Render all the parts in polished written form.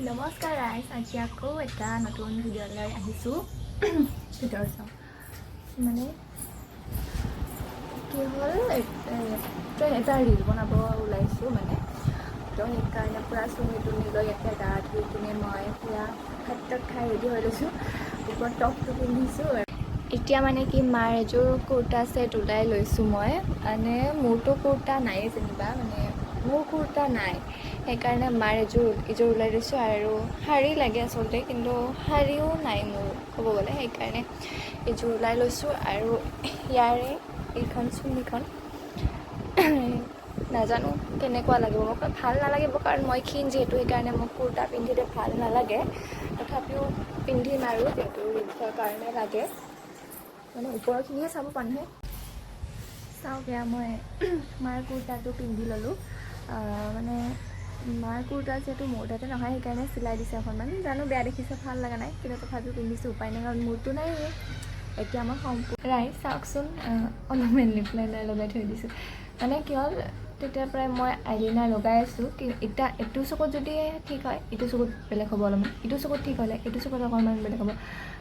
নমস্কাৰ ৰাইজ, আজি আকৌ এটা নতুন ভিডিঅ' লৈ আহিছোঁ। ভিতৰত চাওঁ, মানে কি হ'ল, এটা ৰিল বনাব ওলাইছোঁ। মানে তো সেইকাৰণে পূৰা চুনি তুনি লৈ, এতিয়া গা ধুই কিনে মই পূৰা ভাত তাত খাই ৰেডি হৈ লৈছোঁ। ওপৰত টপটো পিন্ধিছোঁ। এতিয়া মানে কি, মাৰ এযোৰ কুৰ্তা ছেট ওলাই লৈছোঁ মই। মানে মোৰতো কুৰ্তা নায়েই যেনিবা, মানে মোৰ কুৰ্তা নাই, সেইকাৰণে মাৰ এযোৰ ওলাই লৈছোঁ। আৰু শাৰী লাগে আচলতে, কিন্তু শাৰীও নাই মোৰ ক'ব গ'লে, সেইকাৰণে এযোৰ ওলাই লৈছোঁ। আৰু ইয়াৰে এইখন চুন্নিখন, নাজানো কেনেকুৱা লাগিব মোক। ভাল নালাগিব, কাৰণ মই ক্ষীণ যিহেতু, সেইকাৰণে মোক কুৰ্তা পিন্ধিলে ভাল নালাগে। তথাপিও পিন্ধিম আৰু, যিহেতু ৰিলচৰ কাৰণে লাগে। মানে ওপৰখিনিহে চাব মানুহে। চাওক, এয়া মই মাৰ কুৰ্তাটো পিন্ধি ল'লোঁ। মানে মাৰ কুৰ্তা যিহেতু মোৰ তাতে নহয়, সেইকাৰণে চিলাই দিছে অকণমান। জানো বেয়া দেখিছে, ভাল লগা নাই, কিন্তু তথাপিও পিন্ধিছোঁ, উপায় নাই, কাৰণ মোৰতো নাই। এতিয়া মই সম্পূৰ্ণ ৰাইজ চাওকচোন, অলপমান লিপ লাইনাৰ লগাই থৈ দিছোঁ। মানে কি হ'ল, তেতিয়াৰ পৰাই মই আইলাইনাৰ লগাই আছোঁ। কি এতিয়া এইটো চকুত যদি ঠিক হয়, ইটো চকুত বেলেগ হ'ব অলপমান। ইটো চকুত ঠিক হ'লে এইটো চকুত অকণমান বেলেগ হ'ব।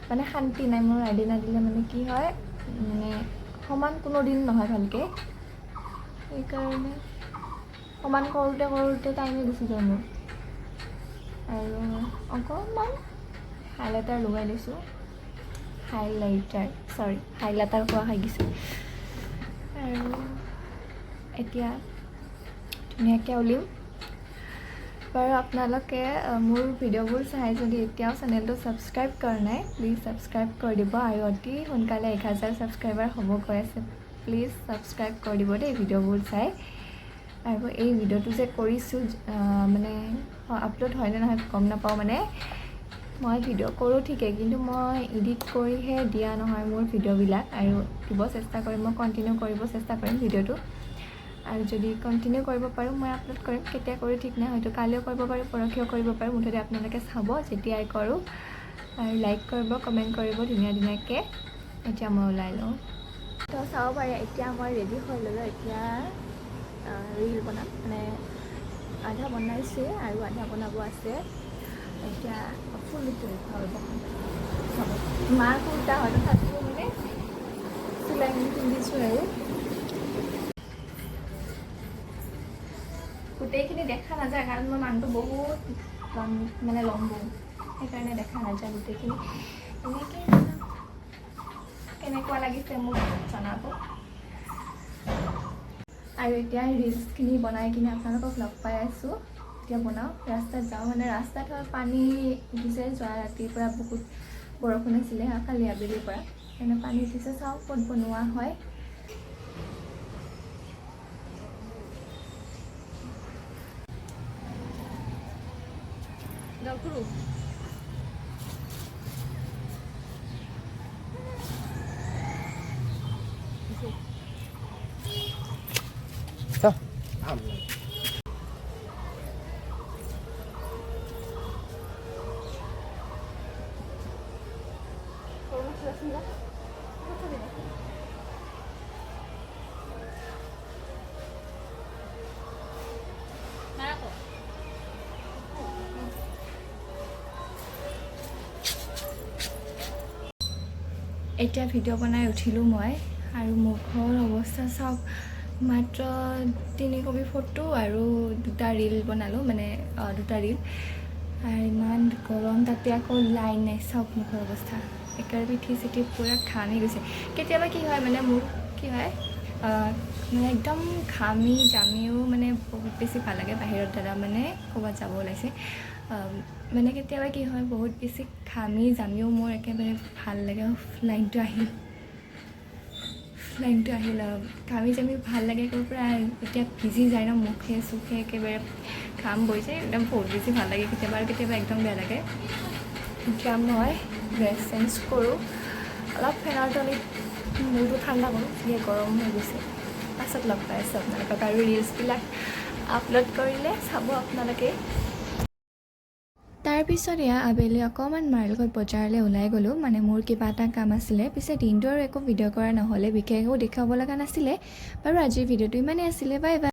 মানে শান্তি নাই মোৰ। আইলাইনাৰ দিলে মানে কি হয়, মানে সমান কোনো দিন নহয় ভালকৈ। সেইকাৰণে সমান কৰোঁতে কৰোঁতে টাইমে গুচি যায় মোৰ। আৰু অকণমান হাইলাইটাৰ লগাই লৈছোঁ। হাইলাইটাৰ, চৰি, হাইলাইটাৰ কোৱা খাই গৈছোঁ। আৰু এতিয়া ধুনীয়াকৈ উলিম। বাৰু, আপোনালোকে মোৰ ভিডিঅ'বোৰ চাই যদি এতিয়াও চেনেলটো ছাবস্ক্ৰাইব কৰা নাই, প্লিজ ছাবস্ক্ৰাইব কৰি দিব। আৰু অতি সোনকালে 1000 ছাবস্ক্ৰাইবাৰ হ'ব গৈ আছে, প্লিজ ছাবস্ক্ৰাইব কৰি দিব দেই ভিডিঅ'বোৰ চাই। আৰু এই ভিডিঅ'টো যে কৰিছোঁ, মানে আপলোড হয়নে নহয় গম নাপাওঁ। মানে মই ভিডিঅ' কৰোঁ ঠিকেই, কিন্তু মই এডিট কৰিহে দিয়া নহয় মোৰ ভিডিঅ'বিলাক। আৰু দিব চেষ্টা কৰিম, মই কণ্টিনিউ কৰিব চেষ্টা কৰিম ভিডিঅ'টো। আৰু যদি কণ্টিনিউ কৰিব পাৰোঁ, মই আপলোড কৰিম। কেতিয়া কৰোঁ ঠিক নাই, হয়তো কালিও কৰিব পাৰোঁ, পৰহিও কৰিব পাৰোঁ। মুঠতে আপোনালোকে চাব যেতিয়াই কৰোঁ আৰু লাইক কৰিব, কমেণ্ট কৰিব ধুনীয়া ধুনীয়াকৈ। এতিয়া মই ওলাই লওঁ। তো চাব পাৰে, এতিয়া মই ৰেডি হৈ ল'লোঁ। এতিয়া ৰিল বনাম। মানে আধা বনাইছোঁৱে আৰু আধা বনাব আছে। এতিয়া ফুল চাব, মাৰ কুৰ্তা হয়, তথাপিও মানে চিলাই মেলি পিন্ধিছোঁ। আৰু গোটেইখিনি দেখা নাযায়, কাৰণ মই মানুহটো বহুত মানে লম্বু, সেইকাৰণে দেখা নাযায় গোটেইখিনি। এনেকৈ কেনেকুৱা লাগিছে মোক জনাব। আৰু এতিয়া ৰিলচখিনি বনাই কিনে আপোনালোকক লগ পাই আছোঁ। এতিয়া বনাওঁ, ৰাস্তাত যাওঁ। মানে ৰাস্তাত হয় পানী উঠিছে। যোৱা ৰাতিৰ পৰা বহুত বৰষুণ আছিলে, কালি আবেলিৰ পৰা সেইকাৰণে পানী উঠিছে। চাওঁ ক'ত বনোৱা হয়। 走。 এতিয়া ভিডিঅ' বনাই উঠিলোঁ মই। আৰু মুখৰ অৱস্থা চাওক, মাত্ৰ 3 কপি ফটো আৰু দুটা ৰিল বনালোঁ, মানে দুটা ৰিল। আৰু ইমান গৰম, তাতে আকৌ লাইন নাই। চাওক মুখৰ অৱস্থা, একেবাৰে পিঠি চিঠি পূৰা ঘামি গৈছে। কেতিয়াবা কি হয়, মানে মোৰ কি হয়, মানে একদম ঘামি জামিও মানে বহুত বেছি ভাল লাগে। বাহিৰত দাদা মানে ক'ৰবাত যাব ওলাইছে। মানে কেতিয়াবা কি হয়, বহুত বেছি ঘামি জামিও মোৰ একেবাৰে ভাল লাগে। লাইনটো আহিল, লাইনটো আহিল। আৰু ঘামি জামি ভাল লাগে ক'ৰ পৰা, এতিয়া ভিজি যায় ন মুখে চুখে, একেবাৰে ঘাম বৈ যায়, একদম বহুত বেছি ভাল লাগে কেতিয়াবা। আৰু কেতিয়াবা একদম বেয়া লাগে। এতিয়া মই ড্ৰেছ চেঞ্জ কৰোঁ, অলপ ফেনৰ তলিত মূৰটো ঠাণ্ডা কৰোঁ, যিহে গৰম হৈ গৈছে। পাছত লগ পাই আছোঁ আপোনালোকক। আৰু ৰিলচবিলাক আপলোড কৰিলে চাব আপোনালোকে। তাৰপিছত এয়া আবেলি অকণমান মাৰ লগত বজাৰলৈ ওলাই গ'লোঁ। মানে মোৰ কিবা এটা কাম আছিলে। পিছে দিনটো আৰু একো ভিডিঅ' কৰা নহ'লে, বিশেষ একো দেখুৱাব লগা নাছিলে। বাৰু, আজিৰ ভিডিঅ'টো ইমানেই আছিলে। Bye bye.